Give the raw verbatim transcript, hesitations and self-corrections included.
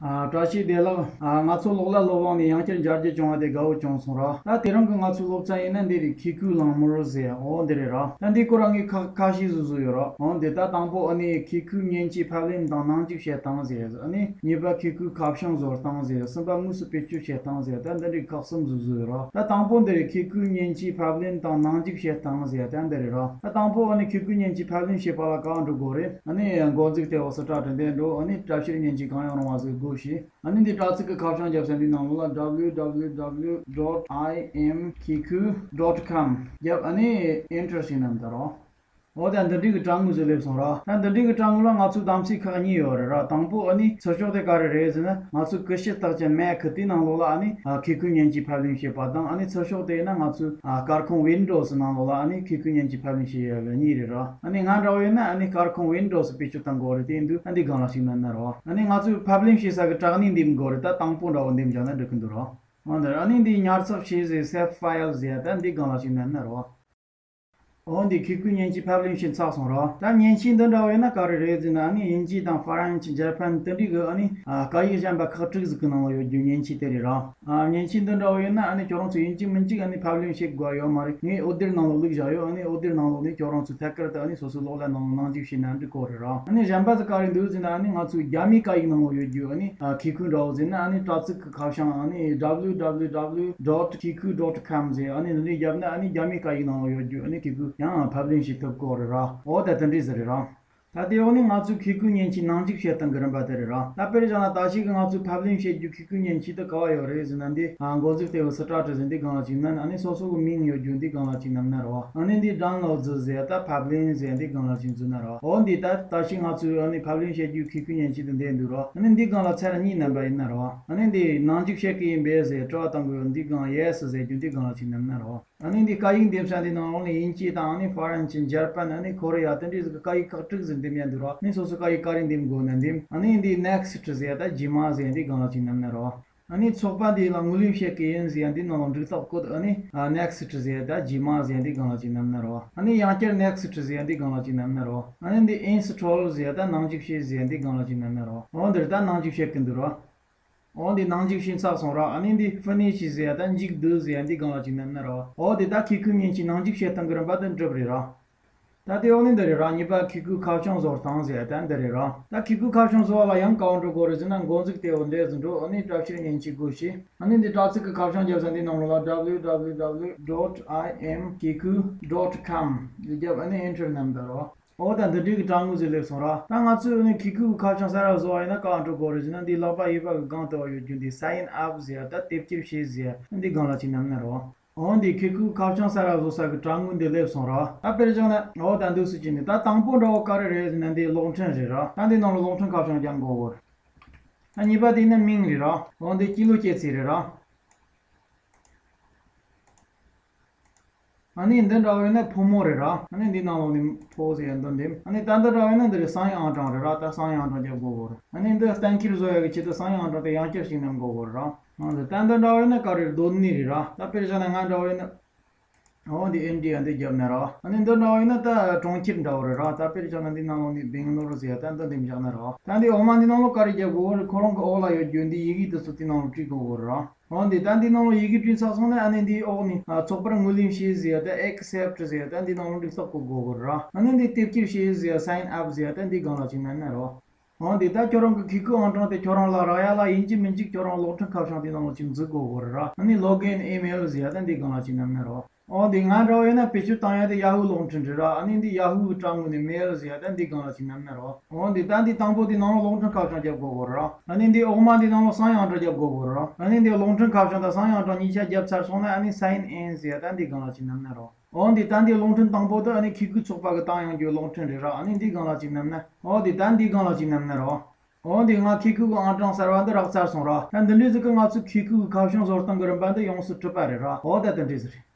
ཨ། བཀྲ་ཤིས་བདེ་ལེགས། ཨ། ང་ཚོ་གློག་ཀླད་སློབ་དཔོན་ནས་ཡང་བསྐྱར་མཇལ་རྒྱུ་བྱུང་བ་དེ་དགའ་བོ་བྱུང་སོང་ར། ད་དེ་རིང་གི་ང་ཚོའི་སློབ་ཚན་ཡིན་ན་འདི་རེད། ཁེ་ཁུ་གླེང་མོལ་ཟེར། འོ་འདི་རེད་ར། ད་འདི་སྐོར་ངས་ཁ་ཁ་ཤས་ཟིག་བཟོས་ཡོད་ར། འོ་འདི་ད་དང་པོ་ཨ་ནི་ཁེ་ཁུ་མཉེན་ཆས་ཕབ་ལེན་དང་ནང་འཇུག་བྱེད་སྟངས་ཟེར། ཨ་ནི་གཉིས་པ་ཁེ་ཁུ་ཁ་བྱང་བཟོ་སྟངས་ཟེར། གསུམ་པ་དངོས་སུ་བེད་སྤྱོད་བྱེད་སྟངས་ཟེར། ད་འདི་འདྲའི་ཁག་གསུམ་ཟིག་བཟོས་ཡོད་ར། ད་དང་པོ་འདི་རེད། ཁེ་ཁུ་མཉེན་ཆས་ཕབ་ལེན་དང་ནང་འཇུག་བྱེད་སྟངས་ཟེར། ད་འདི་རེད་ར། ད་དང་པོ་ཨ་ནི་ཁེ་ཁུ་མཉེན་ཆས་ཕབ་ལེན་བྱེད་པ་ལ་ག་འགྲོ་དགོས་རེད། ཨ་ནི་འགོ་འཛུགས་དེ་འོག་སུ་དྲ་དྲི་འདི་འགྲོ། ཨ་ནི་དྲ་བཤེར་མཉེན་ཆས་གང་ཡང་རུང་བ་ཟིག་དགོས་ཤིང་། ཨ་ནི་འདི་དྲ་ཚིགས་ཀྱི་ཁ་བྱང་རྒྱབ་ས་འདི་ནང་ལོགས་ལ་W W W dot I M Kiku dot com རྒྱབ། ཨ་ནི་enter ཞིག་གནང་ད་རོགས། འོ་ད་འདི་འདྲའི་གི་དྲ་ངོས་སུ་སླེབས་སོང་ར། ད་འདི་འདྲའི་གི་དྲ་ངོས་ལ་ང་ཚོའི་གདམ་གསེས་ཁག་གཉིས་ཡོད་རེད་ར། དང་པོ་ཨ་ནི་ཚུར་ཕྱོགས་དེ་ག་རེ་རེད་ཟེར་ན། ང་ཚོའི་ཀི་ཤི་རྟགས་ཅན་མེག་དེའི་ནང་ལོགས་ལ་ཨ་ནི་ཁེ་ཁུ་མཉེན་ཆས་ཕབ་ལེན་བྱེད་པ་དང་། ཨ་ནི་ཚུར་ཕྱོགས་དེ་ཡིན་ན་ང་ཚོའི་ཨ་སྐར་ཁུང་Windows ནང་ལོགས་ལ་ཨ་ནི་ཁེ་ཁུ་མཉེན་ཆས་ཕབ་ལེན་བྱེད་ཡ་གི་གཉིས་རེད་ར། ཨ་ནི་ང་འདྲ་བོ་ཡིན་ན་ཨ་ནི་སྐར་ཁུང་Windows བེད་སྤྱོད་གཏང་དགོས་རེད། དེ་ཡིན་དུས་ཨ་འདི་སྒང་ལ་ཞིག་མནན་ན་རོགས། ཨ་ནི་ང་ཚོའི་ཕབ་ལེན་བྱེད་ས་གི་དྲ་གནས་འདེམས་དགོས་རེད། ད་དང་པོ་འདྲ་བོ་འདེམས་བཞག་ན་འགྲིག་གི་འདུག་རོགས། འོ་འདིར་ཨ་ནི་འདི་ཉར་ཚགས་བྱས་ཟེར། Save file ཟེར། ད་འདི་སྒང་ལ་ཞིག་མནན་ན་རོགས། འོ་འདི་ཁེ་ཁུ་མཉེན་ཆས་ཕབ་ལེན་བྱས་ཚར་སོང་ར། ད་མཉེན་ཆས་འདི་འདྲ་བོ་ཡིན་ན་ག་རེ་རེད་ཟེར་ན། ཨ་ནི་དབྱིན་ཇི་དང་ཧྥ་རན་སི་འཇར་པན་དེ་འདྲའི་གི་ཨ་ནི་ཨ་སྐད་ཡིག་གཞན་པ་ཁག་དྲུག་ཟིག་གི་ནང་ལ་ཡོད་རྒྱུ་མཉེན་ཆས་དེ་རེད་ར། ཨ་མཉེན་ཆས་འདི་འདྲ་བོ་ཡིན་ན་ཨ་ནི་ཁྱོད་རང་ཚོ་ཡིན་གཅིག་མིན་གཅིག་ཨ་ནི་ཕབ་ལེན་བྱེད་དགོས་ཡོད་མ་རེད། ངས་འོད་སྡེར་ནང་ལ་བླུགས་བཞག་ཡོད། ཨ་ནི་འོད་སྡེར་ནང་ལོགས་ནས་ཁྱོད་རང་ཚོ་ཐད་ཀར་དུ་ཨ་ནི་སོ་སོའི་གློག་ཀླད་ནང་ལ་ནང་འཇུག་བྱས་ན་འགྲིག་གོ་རེད་ར། ཨ་ནི་གཞན་པ་ཟིག་ག་རེ་འདུག་ཟེར་ན། ཨ་ནི་ང་ཚོའི་རྒྱ་མིའི་སྐད་ཡིག་ནང་ལ་ཡོད་རྒྱུ་ཨ་ནི་ཨ་ཁེ་ཁུ་འདྲ་བོ་ཟེར་ན། ཨ་ནི་དྲ་ཚིགས་ཀྱི་ཁ་བྱང་ཨ་ནི W W W dot kiku dot com ཟེར། ཨ་ནི་འདི་འདྲ་བརྒྱབ་ན་ཨ་ནི་རྒྱ་མིའི་སྐད་ཡིག་ནང་ལ་ཡོད་རྒྱུ་ཨ་ནི་ཁེ་ཁུ་ཡང་ཕབ་ལེན་བྱེད་ཐུབ་གོ་རེད་ར། འོ་ད་དེ་འདྲ་ཟིག་རེད་ར། ད་དེ་འོག་ནས་ང་ཚོའི་ཁེ་ཁུ་མཉེན་ཆས་ནང་འཇུག་བྱེད་སྟངས་ཀྱི་རིམ་པ་དེ་རེད་ར། ད་དཔེར་བཞག་ན་ད་ཅིག་གི་ང་ཚོས་ཕབ་ལེན་བྱེད་རྒྱུ་ཁེ་ཁུ་མཉེན་ཆས་དེ་ག་བ་ཡོད་རེད་ཟེར་ན། འདི་ཨ་འགོ་འཛུགས་དེ་བོ་སུ་དྲ་དྲི་ཟེར། འདི་སྒང་ལ་ཅིག་མནན། ཨ་ནི་སོ་སོ་གི་མིང་ཡོད་རྒྱུ་འདི་སྒང་ལ་ཅིག་མནན་ན་རོ། ཨ་ནི་འདི་downloads ཟེར། ད་ཕབ་ལེན་ཟེར། འདི་སྒང་ལ་ཅིག་འཛུལ་ན་རོ། འོ་འདི་ད་ད་ཅིག་ང་ཚོས་ཨ་ནི་ཕབ་ལེན་བྱེད་རྒྱུ་ཁེ་ཁུ་མཉེན་ཆས་དེ་འདི་འདུག་རོ། ཨ་ནི་འདི་སྒང་ལ་ཚར་གཉིས་མནན་པ་ཡིན་ན་རོ། ཨ་ནི་འདི་ནང་འཇུག་བྱེད་ཀྱི་ཡིན་པས་ཟེར་དྲི་བ་བཏང་གི་ཡོད། འདི་སྒང་yes ཟེར་རྒྱུ་འདི་སྒང་ལ་ཅིག་མནན་ན་རོ། ཨ་ནི་འདི་སྐད་ཡིག་འདེམས་ས་འདི་ནང་ལོགས་ནས་དབྱིན་ཇི་དང་། ཨ་ནི་ཧྥ་རན་སི། འཇར་པན། ཨ་ནི་ཁོ་རེ་ཡ་དེ་འདྲའི་སྐད་ཡིག་ཁག་དྲུག་ཟིག་འདེམས་ཡ་འདུག་རོ། ཨ་ནི་སོ་སོ་སྐད་ཡིག་ག་རེ་འདེམས་དགོས་ན་འདེམས། ཨ་ནི་འདི་next ཟེར་ཡ། ད་རྗེས་མ་ཟེར་ཡ་འདི་སྒང་ལ་ཅིག་མནན་ན་རོ། ཨ་ནི་ཚོགས་པ་འདི་ལ་ངོས་ལེན་བྱེད་ཀྱི་ཡིན་ཟེར་ཡ་འདི་ནང་ལོགས་འབྲུག་རྟགས་བཀོད། ཨ་ནི་next ཟེར་ཡ། ད་རྗེས་མ་ཟེར་ཡ་འདི་སྒང་ལ་ཅིག་མནན་ན་རོ། ཨ་ནི་ཡང་བསྐྱར་next ཟེར་ཡ་འདི་སྒང་ལ་ཅིག་མནན་ན་རོ། ཨ་ནི་འདི་install ཟེར་ཡ། ད་ནང་འཇུག་བྱེད་ཟེར་ཡ་འདི་སྒང་ལ་ཅིག་མནན་ན་རོ། འོ་འདིར་ད་ནང་འཇུག་བྱེད་ཀྱི་འདུག་རོ། འོ་འདི་ནང་འཇུག་བྱས་ཚར་སོང་ར། ཨ་ནི་འདི་finish ཟེར་ཡ། ད་མཇུག་བསྡུ་ཟེར་ཡ་འདི་སྒང་ལ་ཅིག་མནན་ན་རོ། འོ་འདི་ད་ཁེ་ཁུ་མཉེན་ཆས་ནང་འཇུག་བྱེད་སྟངས་ཀྱི་རིམ་པ་དེ་འགྲུབ་རེད་ར། ད་དེ་འོག་ནས་འདི་རེད་ར། གཉིས་པ་ཁེ་ཁུ་ཁ་བྱང་བཟོ་སྟངས་ཟེར་ཡ་ད་འདི་རེད་ར། ད་ཁེ་ཁུ་ཁ་བྱང་བཟོ་བ་ལ་ཡང་ག་བ་འགྲོ་དགོས་རེད་ཟེར་ན། འགོ་འཛུགས་དེ་འོག་འདི་ཟིག་འགྲོ། ཨ་ནི་དྲ་བཤེར་མཉེན་ཆས་དགོས་ཤེས། ཨ་ནི་འདི་དྲ་ཚིགས་ཀྱི་ཁ་བྱང་རྒྱབ་ས་འདི་ནང་ལོགས་ལ་W W W dot I M Kiku dot com འདི་རྒྱབ། ཨ་ནི་enter མནན་ད་རོ། འོ་ད་འདི་འདྲའི་གི་དྲ་ངོས་ཟིག་སླེབས་སོང་ར། ད་ང་ཚོས་ཨ་ནི་ཁེ་ཁུ་གི་ཁ་བྱང་གསར་པ་བཟོ་བ་ཡིན་ན་ག་འགྲོ་དགོས་རེད་ཟེར་ན། འདི་ལག་པ་གཡས་པ་གི་སྒང་དུ་ཡོད་རྒྱུ་འདི་sign up ཟེར་ཡ། ད་དེབ་སྐྱེལ་བྱེད་ཟེར་ཡ། འདི་སྒང་ལ་ཅིག་མནན་ན་རོ། འོ་འདི་ཁེ་ཁུ་གི་ཁ་བྱང་གསར་པ་བཟོ་ས་གི་དྲ་ངོས་འདི་སླེབས་སོང་ར། ད་དཔེར་བཞག་ན་འོ་ད་འདུག་སེ་བྱས་ནས། ད་དང་པོ་འདྲ་བོ་ག་རེ་རེད་ཟེར་ན་འདི་གློག་འཕྲིན་རེད་ར། ད་འདི་ནང་ལ་གློག་འཕྲིན་ཁ་བྱང་རྒྱག་དགོས་གོ། ད་གཉིས་པ་དེ་ནི་མིང་རེད་ར། འོ་འདི་སྐྱེས་ལོ་སྐྱེས་ཚེས་རེད་ར། ཨ་ནི་འདི་འདྲ་བོ་ཡིན་ན་ཕོ་མོ་རེད་ར། ཨ་ནི་འདི་ནང་ལོགས་ནས་ཕོ་ཟེར་ཡ་འདི་འདེམས། ཨ་ནི་ད་འདི་འདྲ་བོ་ཡིན་ན་འདི་རེད། གསང་ཡིག་ཨང་གྲངས་རེད་ར། ད་གསང་ཡིག་ཨང་གྲངས་རྒྱག་དགོས་གོ་རེད། ཨ་ནི་འདི་གཏན་འཁེལ་བཟོ་ཡ་གི་ཆེད་དུ་གསང་ཡིག་ཨང་གྲངས་དེ་ཡང་བསྐྱར་ཞིག་མནན་དགོས་གོ་རེད་ར། ཨ་ནི་ད་འདི་འདྲ་བོ་ཡིན་ན་ག་རེ་རེད། སྡོད་གནས་རེད་ར། ད་དཔེར་བཞག་ན་ང་འདྲ་བོ་ཡིན་ན། འོ་འདི་ཨིན་ཌི་ཡ་འདི་རྒྱབ་ན་ར། ཨ་ནི་འདི་འདྲ་བོ་ཡིན་ན་ད་གྲོང་ཁྱེར་འདྲ་བོ་རེད་ར། ད་དཔེར་བཞག་ན་འདི་ནང་ལོགས་ནས་སྦེང་ལོར་ཟེར་ཡ་ད་འདི་འདེམས་བཞག་ན་ར། ད་འདི་འོག་མ་འདི་ནང་ལོགས་ག་རེ་རྒྱབ་དགོས་གོ་རེད། ཁོ་རང་གི་འོག་ལ་ཡོད་རྒྱུ་འདི་ཡི་གེ་དེ་ཚོ་དེ་ནང་ལོགས་བྲིས་དགོས་གོ་རེད་ར། འོ་འདི་ད་འདི་ནང་ལོགས་ཡི་གེ་བྲིས་ཚར་སོང་ན། ཨ་ནི་འདིའི་འོག་ནས་ཨ་ཚོགས་པར་ངོས་ལེན་བྱས་ཟེར་ཡ་ད་accept ཟེར་ཡ་ད་འདི་ནང་ལོགས་འདི་ཚོགས་གོ་དགོས་གོ་ར། ཨ་ནི་འདི་དེབ་སྐྱེལ་བྱས་ཟེར་ཡ་sign up ཟེར་ཡ་ད་འདི་སྒང་ལ་ཅིག་མནན་ན་རོ། འོ་འདི་ད་ཁྱོད་རང་གི་ཁེ་ཁུ་ཨང་གྲངས་དེ་ཁྱོད་རང་ལ་རག་ཡ་ལ་ཡིན་གཅིག་མིན་གཅིག་ཁྱོད་རང་གློག་འཕྲིན་ཁ་བྱང་དེ་ནང་ལོགས་ཅིག་འཛུལ་དགོས་གོ་ར། ཨ་ནི་login email ཟེར་ཡ་ད་འདི་སྒང་ལ་ཅིག་མནན་ན་རོ། འོ་འདི་ང་འདྲ་བོ་ཡིན་ན་བེད་སྤྱོད་བཏང་ཡ་དེ་ཡ་ཧུ་གློག་འཕྲིན་རེད་ར། ཨ་ནི་འདི་ཡ་ཧུ་གི་དྲ་ངོས་ནས་mail ཟེར་ཡ་ད་འདི་སྒང་ལ་ཅིག་མནན་ན་རོ། འོ་འདི་ད་འདི་དང་པོ་དེ་ནང་ལོགས་གློག་འཕྲིན་ཁ་བྱང་རྒྱབ་དགོས་གོ་ར། ཨ་ནི་འདི་འོག་མ་འདི་ནང་ལོགས་གསང་ཡིག་ཨང་གྲངས་རྒྱབ་དགོས་གོ་ར། ཨ་ནི་འདི་གློག་འཕྲིན་ཁ་བྱང་དང་གསང་ཡིག་ཨང་གྲངས་གཉིས་ཆ་རྒྱབ་ཚར་སོང་ན། ཨ་ནི་sign in ཟེར་ཡ་ད་འདི་སྒང་ལ་ཅིག་མནན་ན་རོ། འོ་འདི་ད་འདི་གློག་འཕྲིན་དང་པོ་དེ་ཨ་ནི་ཁེ་ཁུ་ཚོགས་པ་གི་བཏང་ཡོང་རྒྱུའི་གློག་འཕྲིན་རེད་ར། ཨ་ནི་འདི་སྒང་ལ་ཅིག་མནན་ན། འོ་འདི་ད་འདི་སྒང་ལ་ཅིག་མནན་ན་རོ། འོ་འདི་ང་ཁེ་ཁུ་གི་ཨང་གྲངས་གསར་པ་འདི་རག་ཚར་སོང་ར། ད་འདི་འདྲའི་ཟིག་གི་ང་ཚོས་ཁེ་ཁུ་གི་ཁ་བྱང་བཟོ་སྟངས་ཀྱི་རིམ་པ་འདི་ཡོངས་སུ་གྲུབ་པ་རེད་ར། འོ་ད་དེ་འདྲའི་ཟིག་རེད།